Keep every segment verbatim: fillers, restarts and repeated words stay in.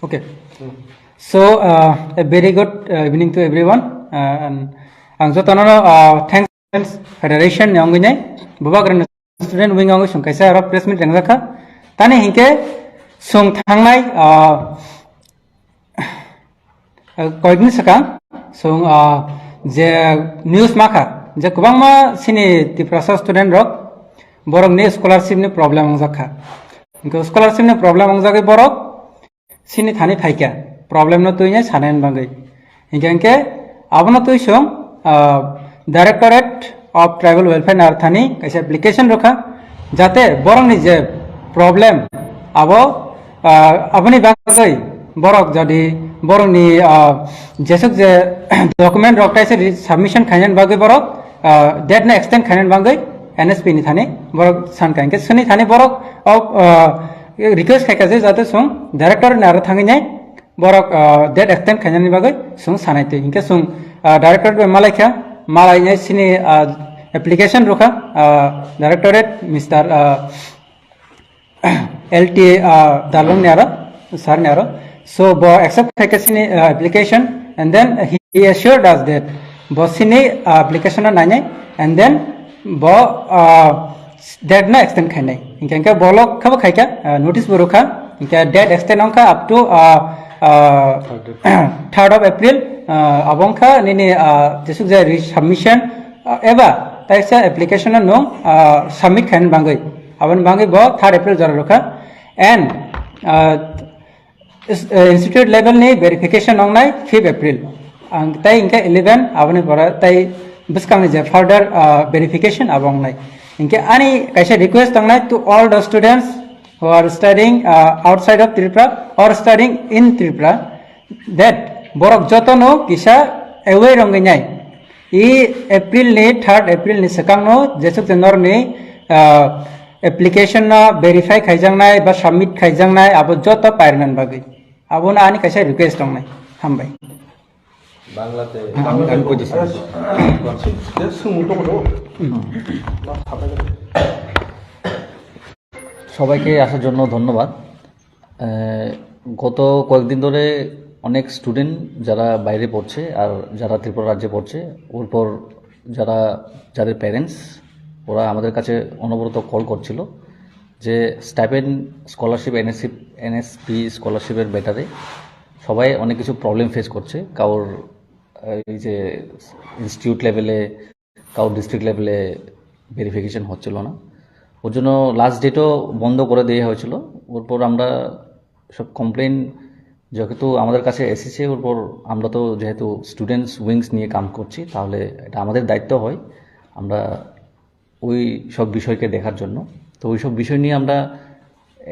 Okay. So, uh, a very good, uh, evening to everyone. Uh, and ang jotono, uh, thanks Federation ni wngwi nai. Bubagra ni student wing wngwi song kaisa aro press meet rengjakha. Tani hinkhe song thangnai, uh, uh, koyekni swkang song, uh, je news makha je kwbangma sini Tiprasa student rok borokni scholarship ni problem wngjakha. Hinkhe scholarship ni problem wngjagwi borok sini thani phaikha, problem no twi nai sanai bagwi. Hinkhe hinkhe abono twi song, ah, Directorate of Tribal Welfare ni aro thani kaisa application rwkha, jate borokni je problem abo, ah, aboni bagwi borok jodi borokni, ah, jesuk je document rok kaisa submission khainani bagwi borok, ah, date no extend khainani bagwi N S P ni thani borok sankha. Hinkhe sini thani borok, oh, ah, request khaikha je jate song director ni aro thangwi nai borok, ah, date extend khainani bagwi song sanai twi. Hinkhe song, ah, director bai malaikha, malainai sini, ah, application rwkha, ah, directorate Mister, ah, L T A, ah, Darlong ni aro, sir ni aro. So bo accept khaikha sini, ah, application and then he assured us that bo sini, ah, application no nainai and then bo, ah, date no extend khainai. Hinkhe hinkhe bolok khabo khaikha, ah, notice bo rwkha. Hinkhe date extend wngkha up to, ah, ah, third of April, ah, abo wngkha nini, ah, jesuk je resubmission, ah, eba taisa application no nung, ah, submit khainani bagwi. Aboni bagwi bo third April jora rwkha. And, ah, is-, eh, institute level ni verification wngnai fifth April. Ang tai hinkhe eleven aboni pore tai bwskangni je further, ah, verification abo wngnai. Hinkhe ani kaisa request wngnai to all the students who are studying, ah, outside of Tripura or studying in Tripura, that borok jotono kisa aware wngwi nai. I April ni, third April ni swkangno jesuk je norni, ah, application no verify khaijaknai ba submit khaijaknai abo joto pairnan bagwi. Abono ani kaisa request tongnai. Hambai. বাংলাতে আমি, আমি কই দিছি। আরে, যে সুমু তো বলো। সবাইকে আসার জন্য ধন্যবাদ। আহ, গত কয়েকদিন ধরে অনেক স্টুডেন্ট যারা বাইরে পড়ছে আর যারা ত্রিপুরা রাজ্যে পড়ছে, ওর পর যারা, যাদের প্যারেন্টস, ওরা আমাদের কাছে অনবরত কল করছিল যে স্টাইপেন্ড স্কলারশিপ, এনএসসি, এনএসপি স্কলারশিপের ব্যাপারে সবাই অনেক কিছু প্রবলেম ফেস করছে। কারোর এই যে ইনস্টিটিউট লেভেলে, কারোর ডিস্ট্রিক্ট লেভেলে ভেরিফিকেশন হচ্ছিল না, ওর জন্য লাস্ট ডেটও বন্ধ করে দেওয়া হয়েছিল। ওর পর আমরা সব কমপ্লেন যেহেতু আমাদের কাছে এসেছে, ওর পর আমরা তো যেহেতু স্টুডেন্টস উইংস নিয়ে কাম করছি, তাহলে এটা আমাদের দায়িত্ব হয় আমরা ওই সব বিষয়কে দেখার জন্য। তো ওই সব বিষয় নিয়ে আমরা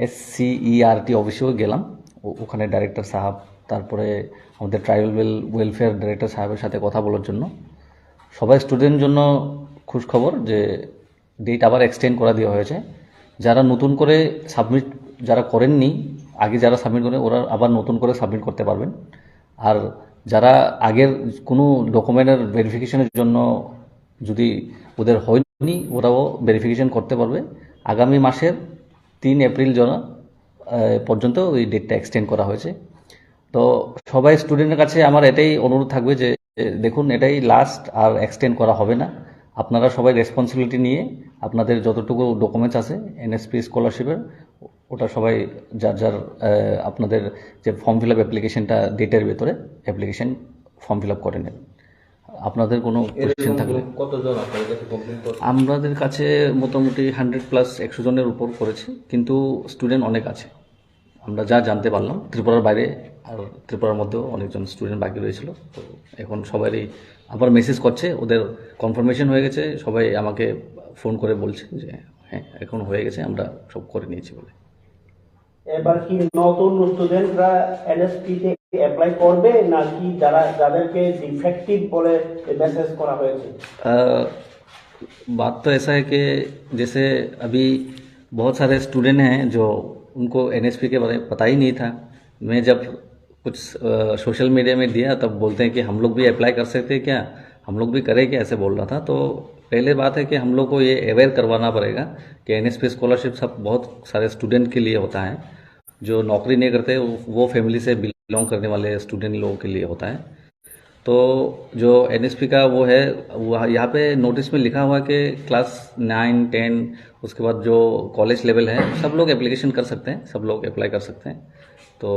এসসিইআরটি অফিসেও গেলাম। ও-, ওখানে ডাইরেক্টর সাহেব, তারপরে আমাদের ট্রাইবাল ওয়েল-, ওয়েলফেয়ার ডাইরেক্টর সাহেবের সাথে কথা বলার জন্য। সবাই স্টুডেন্ট জন্য খুশ খবর যে ডেট আবার এক্সটেন্ড করা দেওয়া হয়েছে। যারা নতুন করে সাবমিট, যারা করেননি, আগে যারা সাবমিট করেন, ওরা আবার নতুন করে সাবমিট করতে পারবেন। আর যারা আগের কোনো ডকুমেন্টের ভেরিফিকেশনের জন্য যদি ওদের হয়নি, ওরাও ভেরিফিকেশন করতে পারবে। আগামী মাসের তিন এপ্রিল জন-, আহ, পর্যন্ত ওই ডেটটা এক্সটেন্ড করা হয়েছে। তো সবাই স্টুডেন্টের কাছে আমার এটাই অনুরোধ থাকবে যে, এ, দেখুন, এটাই লাস্ট, আর এক্সটেন্ড করা হবে না। আপনারা সবাই রেসপন্সিবিলিটি নিয়ে আপনাদের যতটুকু ডকুমেন্টস আছে এনএসপি স্কলারশিপের, ওটা সবাই যার যার, আহ, আপনাদের যে ফর্ম ফিল আপ অ্যাপ্লিকেশনটা ডেটের ভেতরে অ্যাপ্লিকেশন ফর্ম ফিল আপ করে নেবেন। আপনাদের কোনো কোশ্চেন এরকম থাকলে কতজন আপনাদের কাছে কমপ্লেন করছে? আমাদের কাছে মোটামুটি হান্ড্রেড প্লাস, একশো জনের উপর করেছে, কিন্তু স্টুডেন্ট অনেক আছে। আমরা যা জানতে পারলাম, ত্রিপুরার বাইরে আর ত্রিপুরার মধ্যেও অনেকজন স্টুডেন্ট বাকি রয়েছিল। তো এখন সবারই আবার মেসেজ করছে, ওদের কনফার্মেশন হয়ে গেছে, সবাই আমাকে ফোন করে বলছে যে হ্যাঁ, এখন হয়ে গেছে, আমরা সব করে নিয়েছি বলে। এবার কি নতুন স্টুডেন্টরা এনএসপি তে অ্যাপ্লাই করবে, নাকি যারা, যাদেরকে ডিফেক্টিভ বলে মেসেজ করা হয়েছে? अ, बात तो ऐसा है कि जैसे अभी बहुत सारे स्टूडेंट हैं जो उनको एनएसपी के बारे में पता ही नहीं था। मैं जब कुछ, अ, सोशल मीडिया में दिया, तब बोलते हैं कि हम लोग भी अप्लाई कर सकते हैं क्या, हम लोग भी करें क्या, ऐसे बोल रहा था। तो पहले बात है कि हम लोग को ये अवेयर करवाना पड़ेगा कि एनएसपी स्कॉलरशिप सब बहुत सारे स्टूडेंट के लिए होता है, जो नौकरी नहीं करते, वो, वो फैमिली से बिलोंग करने वाले स्टूडेंट लोगों के लिए होता है। तो जो एनएसपी का वो है, वो यहाँ पे नोटिस में लिखा हुआ है कि क्लास नाइन, टेन, उसके बाद जो कॉलेज लेवल है, सब लोग एप्लीकेशन कर सकते हैं, सब लोग अप्लाई कर सकते हैं। तो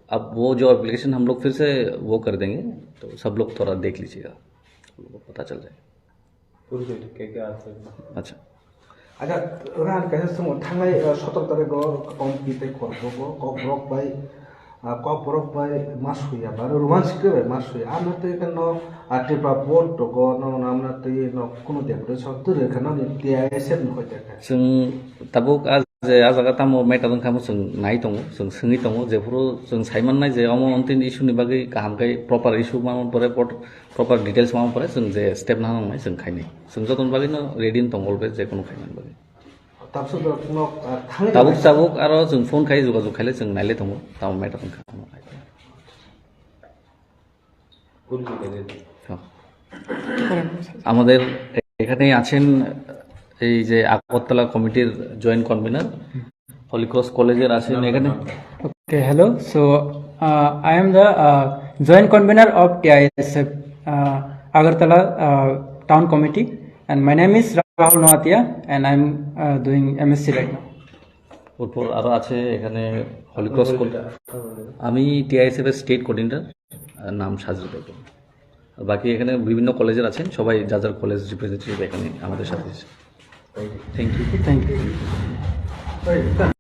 अब वो जो एप्लीकेशन हम लोग फिर से वो कर देंगे, तो सब लोग थोड़ा देख लीजिएगा, आप लोगों को पता चल जाएगा। Puri khe khe khe aswk. Acha. Acha, rang kaisa swngo, thangnai, uh, sotoro tarikh o Kompi tei Kokborok, Kokborok bai, uh, Kokborok bai ma suya ba, Roman script bai ma suya. Ano tei khe no, uh, Tripura board rogo no, no, ano tei no, kuno deputation twi rwkha no, ni T I S F ni hoi da khe. Chwng tabuk a je a jaga tamo matter wngkha, omo chwng nai tongo, chwng swngwi tongo, jephuru chwng saimannai je omo ontini issue ni bagwi kaham khe proper issue ma pore, proper details ma pore, chwng je step na nangnai chwng khainai. Chwng jotoni bagwi no ready wng tongo always, je kono khainani bagwi. Tabuk tabuk aro chwng phone khai jogajog khaile chwng naile tongo, tamo matter wngkha. হ্যাঁ। আমাদের এখানে আছেন এই যে আগরতলা কমিটির joint convenor, Holy Cross কলেজের আছেন এখানে। Okay, hello. So, uh, I am the, uh, joint convener of T I S F, uh, Agartala, uh, Town Committee, and my name is Rahul Noatia, and I am, uh, doing M S C right now. এরপর আরও আছে এখানে Holy Cross call-, আমি টিআইএসএফ এর state coordinator, নাম সাজু বেগম। আর বাকি এখানে বিভিন্ন কলেজের আছেন, সবাই যার যার কলেজ রিপ্রেজেন্টেটিভ এখানে আমাদের সাথে এসে। Thank you. Thank you.